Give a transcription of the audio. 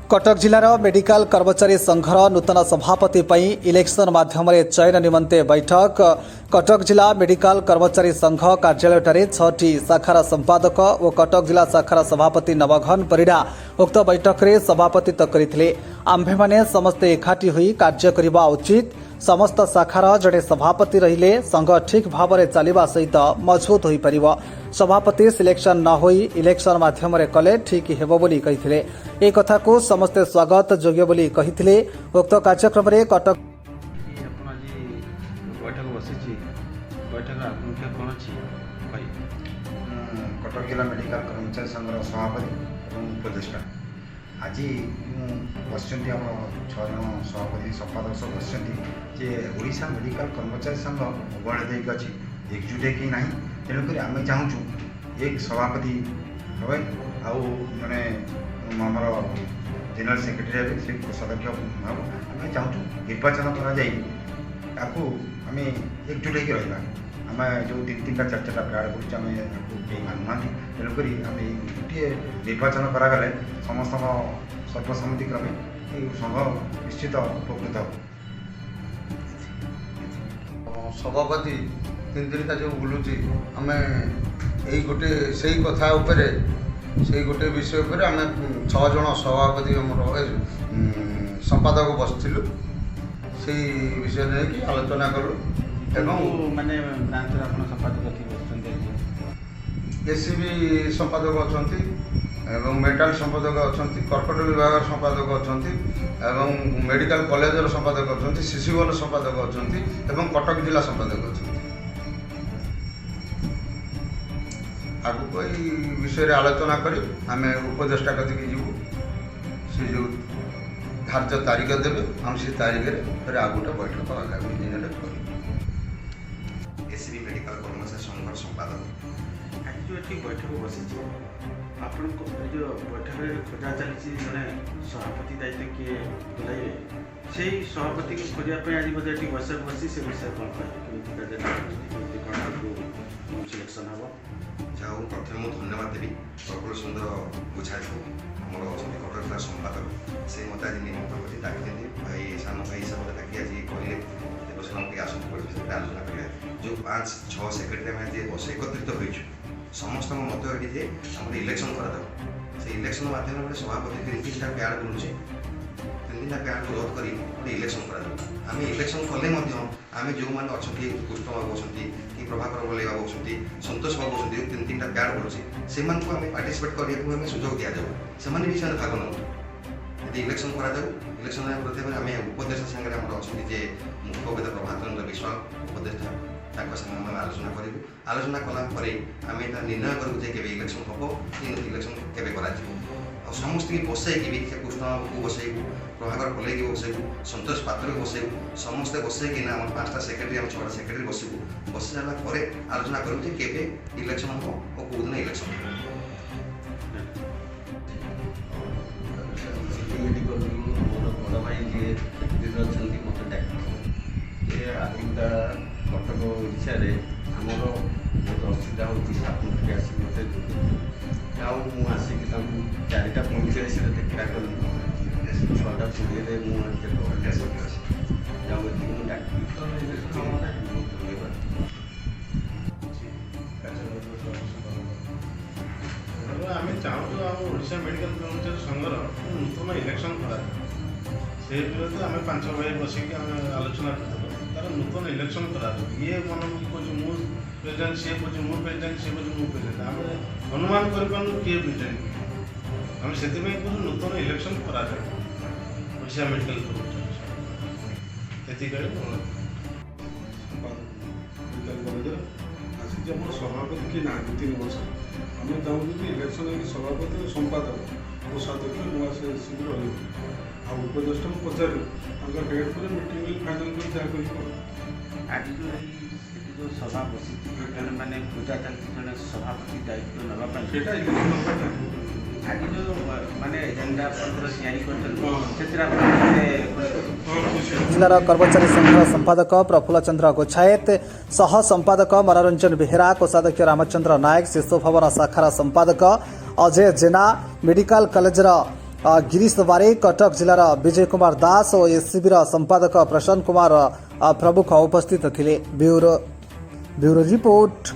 କଟକ ଜିଲ୍ଲାର ମେଡିକାଲ କର୍ମଚାରୀ ସଂଘର ନୂତନ ସଭାପତି ପାଇଁ ଇଲେକ୍ସନ ମାଧ୍ୟମରେ ଚୟନ ନିମନ୍ତେ ବୈଠକ। କଟକ ଜିଲ୍ଲା ମେଡିକାଲ କର୍ମଚାରୀ ସଂଘ କାର୍ଯ୍ୟାଳୟଠାରେ ଛଅଟି ଶାଖାର ସମ୍ପାଦକ ଓ କଟକ ଜିଲ୍ଲା ଶାଖାର ସଭାପତି ନବଘନ ପରିଡ଼ା ଉକ୍ତ ବୈଠକରେ ସଭାପତିତ୍ୱ କରିଥିଲେ। ଆମ୍ଭେମାନେ ସମସ୍ତେ ଏକାଠି ହୋଇ କାର୍ଯ୍ୟ କରିବା ଉଚିତ। ସମସ୍ତ ଶାଖାର ଜଣେ ସଭାପତି ରହିଲେ ସଂଘ ଠିକ୍ ଭାବରେ ଚାଲିବା ସହିତ ମଜବୁତ ହୋଇପାରିବ। ସଭାପତି ସିଲେକ୍ସନ ନ ହୋଇ ଇଲେକ୍ସନ ମାଧ୍ୟମରେ କଲେ ଠିକ୍ ହେବ ବୋଲି କହିଥିଲେ। ଏ କଥାକୁ ସମସ୍ତେ ସ୍ୱାଗତ ଯୋଗ୍ୟ ବୋଲି କହିଥିଲେ। ଉକ୍ତ କାର୍ଯ୍ୟକ୍ରମରେ କଟକ ଆପଣ ଆଜି ବୈଠକ ବସିଛି, ବୈଠକର ଆଭିମୁଖ୍ୟ କ'ଣ ଅଛି କହିବେ? ମୁଁ କଟକ ଜିଲ୍ଲା ମେଡ଼ିକାଲ କର୍ମଚାରୀ ସଂଘର ସଭାପତି ଏବଂ ଉପଦେଷ୍ଟା। ଆଜି ମୁଁ ବସିଛନ୍ତି, ଆମର ଛଅ ଜଣ ସଭାପତି, ସମ୍ପାଦକ ସବୁ ବସିଛନ୍ତି ଯେ ଓଡ଼ିଶା ମେଡ଼ିକାଲ କର୍ମଚାରୀ ସଂଘ ଅବହେଳିତ ହେଇକି ଅଛି, ଏକଜୁଟ ହେଇକି ନାହିଁ। ତେଣୁକରି ଆମେ ଚାହୁଁଛୁ ଏକ ସଭାପତି ହେବେ ଆଉ ଜଣେ ଆମର ଜେନେରାଲ ସେକ୍ରେଟାରୀ ହେବେ, ସେ କୋଷାଧ୍ୟକ୍ଷ ହେବ। ଆମେ ଚାହୁଁଛୁ ନିର୍ବାଚନ କରାଯାଇ ତାକୁ ଆମେ ଏକଜୁଟ ହେଇକି ରହିବା। ଆମେ ଯେଉଁ ତିନି ତିନିଟା, ଚାରି ଚାରିଟା ପ୍ୟାଡ଼ କରୁଛୁ, ଆମେ ତାକୁ କେହି ମାନୁନାହାନ୍ତି। ତେଣୁକରି ଆମେ ଏଇ ଗୋଟିଏ ନିର୍ବାଚନ କରାଗଲେ ସମସ୍ତଙ୍କ ସର୍ବସମ୍ମତି କ୍ରମେ ଏଇ ସଂଘ ନିଶ୍ଚିତ ଉପକୃତ ହେବ। ସଭାପତି ତିନି ତିନିଟା ଯେଉଁ ବୁଲୁଛି, ଆମେ ଏଇ ଗୋଟେ ସେଇ କଥା ଉପରେ, ସେଇ ଗୋଟେ ବିଷୟ ଉପରେ ଆମେ ଛଅ ଜଣ ସଭାପତି ଆମର ସମ୍ପାଦକ ବସିଥିଲୁ। ସେଇ ବିଷୟ ନେଇକି ଆଲୋଚନା କଲୁ ଏବଂ ଏବଂ ମାନେ ବ୍ରାଞ୍ଚର ଆପଣ ସମ୍ପାଦକ ଏଠି ବସିଛନ୍ତି ଆଜି? ଏସ୍ ସି ବି ସମ୍ପାଦକ ଅଛନ୍ତି ଏବଂ ମେଣ୍ଟାଲ ସମ୍ପାଦକ ଅଛନ୍ତି, କର୍କଟ ବିଭାଗର ସମ୍ପାଦକ ଅଛନ୍ତି ଏବଂ ମେଡ଼ିକାଲ କଲେଜର ସମ୍ପାଦକ ଅଛନ୍ତି, ଶିଶୁ ଭବନ ସମ୍ପାଦକ ଅଛନ୍ତି ଏବଂ କଟକ ଜିଲ୍ଲା ସମ୍ପାଦକ ଅଛନ୍ତି। ଆଗକୁ ଏଇ ବିଷୟରେ ଆଲୋଚନା କରି ଆମେ ଉପଦେଷ୍ଟା କତିକି ଯିବୁ। ସେ ଯେଉଁ ଧାର୍ଯ୍ୟ ତାରିଖ ଦେବେ, ଆମେ ସେ ତାରିଖରେ ଫେରେ ଆଉ ଗୋଟେ ବୈଠକ ଆଗାମୀ ଦିନରେ କରିବୁ। ଏସ୍ସିବି ମେଡ଼ିକାଲ କର୍ମଚାରୀ ସଂଘର ସମ୍ପାଦକ। ଆଜି ଯେଉଁ ଏଠି ବୈଠକ ବସିଛି, ଆପଣଙ୍କ ଏ ଯେଉଁ ବୈଠକରେ ଖୋଜା ଚାଲିଛି ଜଣେ ସଭାପତି ଦାୟିତ୍ୱ କିଏ ତୁଲାଇବେ, ସେଇ ସଭାପତିକୁ ଖୋଜିବା ପାଇଁ ଆଜି ବୋଧେ ଏଠି ବୈଠକ ବସିଛି। ସେ ବିଷୟରେ କ'ଣ କହିବେ? କେମିତି କାର୍ଯ୍ୟ କେମିତି କ'ଣ ଆଗକୁ ସିଲେକ୍ସନ୍ ହେବ? ଯାହା ହଉ, ପ୍ରଥମେ ମୁଁ ଧନ୍ୟବାଦ ଦେବି ପ୍ରଫୁଲ୍ଲ ଚନ୍ଦ୍ର ଗୁଝାରକୁ। ଆମର ଅଛନ୍ତି କଟକ ଜିଲ୍ଲା ସମ୍ପାଦକ। ସେ ମୋତେ ଆଜି ନିମନ୍ତ୍ରଣ କରି ଡାକିଛନ୍ତି। ଭାଇ, ସାନ ଭାଇ ହିସାବରେ ଡାକି ଆଜି କହିଲେ, ଦେବସେନା ଟିକେ ଆସନ୍ତୁ, ବିଷୟରେ ଆଲୋଚନା କରିବା। ଯେଉଁ ପାଞ୍ଚ ଛଅ ସେକ୍ରେଟାରୀ ଆମେ ଆଜି ବସି ଏକତ୍ରିତ ହୋଇଛୁ, ସମସ୍ତଙ୍କ ମତ ଏଠି ଯେ ଆମର ଇଲେକ୍ସନ୍ କରାଯାଉ। ସେ ଇଲେକ୍ସନ୍ ମାଧ୍ୟମରେ ଗୋଟେ ସଭାପତି, ତିନି ତିନିଟା ପ୍ୟାଡ଼ ବୁଲୁଛି, ତିନି ତିନିଟା ପ୍ୟାଡ଼କୁ ରଦ୍ଦ କରି ଗୋଟେ ଇଲେକ୍ସନ୍ କରାଯାଉ। ଆମେ ଇଲେକ୍ସନ୍ କଲେ ମଧ୍ୟ ଆମେ ଯେଉଁମାନେ ଅଛନ୍ତି, କୃଷ୍ଣ ବାବୁ ଅଛନ୍ତି କି ପ୍ରଭାକର ବଲେଇ ବାବୁ ଅଛନ୍ତି, ସନ୍ତୋଷ ବାବୁ ଅଛନ୍ତି, ଯେଉଁ ତିନି ତିନିଟା ପ୍ୟାଡ଼ ବୁଲୁଛି, ସେମାନଙ୍କୁ ଆମେ ପାର୍ଟିସିପେଟ୍ କରିବାକୁ ଆମେ ସୁଯୋଗ ଦିଆଯାଉ। ସେମାନେ ବି ସେମାନେ ଭାଗ ନେଉ। ଯଦି ଇଲେକ୍ସନ୍ କରାଯାଉ, ଇଲେକ୍ସନ୍ ପ୍ରଥମେ ଆମେ ଉପଦେଷ୍ଟା ସାଙ୍ଗରେ, ଆମର ଅଛନ୍ତି ଯେ ମୁଖ୍ୟ ବେଦ ପ୍ରଭାତ ଚନ୍ଦ୍ର ବିଶ୍ୱାଳ ଉପଦେଷ୍ଟା, ତାଙ୍କ ସାଙ୍ଗରେ ଆମେ ଆଲୋଚନା କରିବୁ। ଆଲୋଚନା କଲା ପରେ ଆମେ ତା ନିର୍ଣ୍ଣୟ କରିବୁ ଯେ କେବେ ଇଲେକ୍ସନ୍ ହେବ କି ଇଲେକ୍ସନ୍ କେବେ କରାଯିବ। ଆଉ ସମସ୍ତଙ୍କୁ ବସେଇକି ବି, ସେ କୃଷ୍ଣ ବାବୁକୁ ବସେଇବୁ, ପ୍ରଭାକର ପଲେଇକି ବସେଇବୁ, ସନ୍ତୋଷ ପାତ୍ରକୁ ବସେଇବୁ, ସମସ୍ତେ ବସେଇକିନା ଆମର ପାଞ୍ଚଟା ସେକ୍ରେଟାରୀ, ଆମ ଛଅଟା ସେକ୍ରେଟାରୀ ବସିବୁ। ବସି ସାରିଲା ପରେ ଆଲୋଚନା କରିବୁ ଯେ କେବେ ଇଲେକ୍ସନ୍ ହେବ ଓ କେଉଁଦିନ ଇଲେକ୍ସନ୍ ହେବ। ସିଟି ମେଡ଼ିକାଲରୁ ମୋର ବଡ଼ ଭାଇ ଯିଏ ସେକ୍ରେଟାରୀ ଅଛନ୍ତି, ମୋତେ ଡାକିଥିଲେ ଯେ ଆଜିକା କଟକ ଓଡ଼ିଶାରେ ଆମର ବହୁତ ଅସୁବିଧା ହେଉଛି, ଆପଣ ଟିକେ ଆସିକି ମୋତେ ଯୋଗ ଦିଅନ୍ତୁ। ଆଉ ମୁଁ ଆସିକି ତାଙ୍କୁ 4ଟା 45ରେ ଦେଖା କଲି। 6ଟା 20ରେ ମୁଁ ଆଜି ଅଛି। ଯାଉ ଏତିକି ମୁଁ ଡାକିଲି, ବହୁତ ଧନ୍ୟବାଦ। ତେଣୁ ଆମେ ଚାହୁଁଛୁ ଆମ ଓଡ଼ିଶା ମେଡ଼ିକାଲ କର୍ମଚାରୀ ସଂଘର ନୂତନ ଇଲେକ୍ସନ୍ କରାଯାଉ। ସେ ବିରୋଧରେ ଆମେ ପାଞ୍ଚ ଭାଇ ବସିକି ଆମେ ଆଲୋଚନା କରିଥିଲୁ। ତାର ନୂତନ ଇଲେକ୍ସନ୍ କରାଯାଉ। ଇଏ ମନକୁ କହୁଛି ମୁଁ ପ୍ରେସିଡେଣ୍ଟ, ସିଏ କହୁଛି ମୁଁ ପ୍ରେସିଡେଣ୍ଟ, ସିଏ କହୁଛି ମୁଁ ପ୍ରେସିଡେଣ୍ଟ। ଆମେ ଅନୁମାନ କରିପାରୁନୁ କିଏ ପ୍ରେସିଡେଣ୍ଟ। ଆମେ ସେଥିପାଇଁ କହୁଛୁ ନୂତନ ଇଲେକ୍ସନ୍ କରାଯାଉ ଓଡ଼ିଶା ମେଡ଼ିକାଲ କର୍ମଚାରୀ ସଂଘ। ଏତିକି କହି ମୁଁ ମେଡ଼ିକାଲ କଲେଜରେ ଆସିଛି। ଆମର ସଭାପତି କିଏ ନାହାନ୍ତି 3 ବର୍ଷ। ଆମେ ଚାହୁଁଛୁ ଯେ ଇଲେକ୍ସନ୍ ହେଇକି ସଭାପତି ଓ ସମ୍ପାଦକ, କୋଷାଧ୍ୟକ୍ଷ ନୂଆ ସେ ଶୀଘ୍ର ରହିବ। ଆଉ ଉପଦେଷ୍ଟାଙ୍କୁ ପଚାରିବୁ, ତାଙ୍କ ଡେଟ୍ ପରେ ମିଟିଂ କରି ଫାଇନାଲ୍ କରି ଯାହା କରିବୁ ଆଉ। ଆଜି ଯେଉଁ ଏଇ ସେଠି ଯେଉଁ ସଭା ବସିଛି, ଜଣେ ମାନେ ପୂଜା ଚାଲିଛି ଜଣେ ସଭାପତି ଦାୟିତ୍ୱ ନେବା ପାଇଁ। ସେଇଟା ଇଲେକ୍ସନ୍ ହେବା ଚାହୁଁଛୁ। ଆଜି ଯେଉଁ ମାନେ ଏଜେଣ୍ଡା ଆପଣଙ୍କର ତିଆରି କରିଛନ୍ତି, ସେଥିରେ ଆପଣ କେତେ ଖୁସି? ହଁ, ଖୁସି। ଜିଲ୍ଲାର କର୍ମଚାରୀ ସଂଘର ସମ୍ପାଦକ ପ୍ରଫୁଲ୍ଲ ଚନ୍ଦ୍ର ଗୋଛାୟତ, ସହ ସମ୍ପାଦକ ମନୋରଞ୍ଜନ ବେହେରା, କୋଷାଧ୍ୟକ୍ଷ ରାମଚନ୍ଦ୍ର ନାୟକ, ଶିଶୁ ଭବନ ଶାଖାର ସମ୍ପାଦକ ଅଜୟ ଜେନା, ମେଡିକାଲ କଲେଜର ଗିରିଶ ବାରିକ, କଟକ ଜିଲ୍ଲାର ବିଜୟ କୁମାର ଦାସ ଓ ଏସ୍ସିବିର ସମ୍ପାଦକ ପ୍ରସନ୍ନ କୁମାର ପ୍ରମୁଖ ଉପସ୍ଥିତ ଥିଲେ। Bureau report,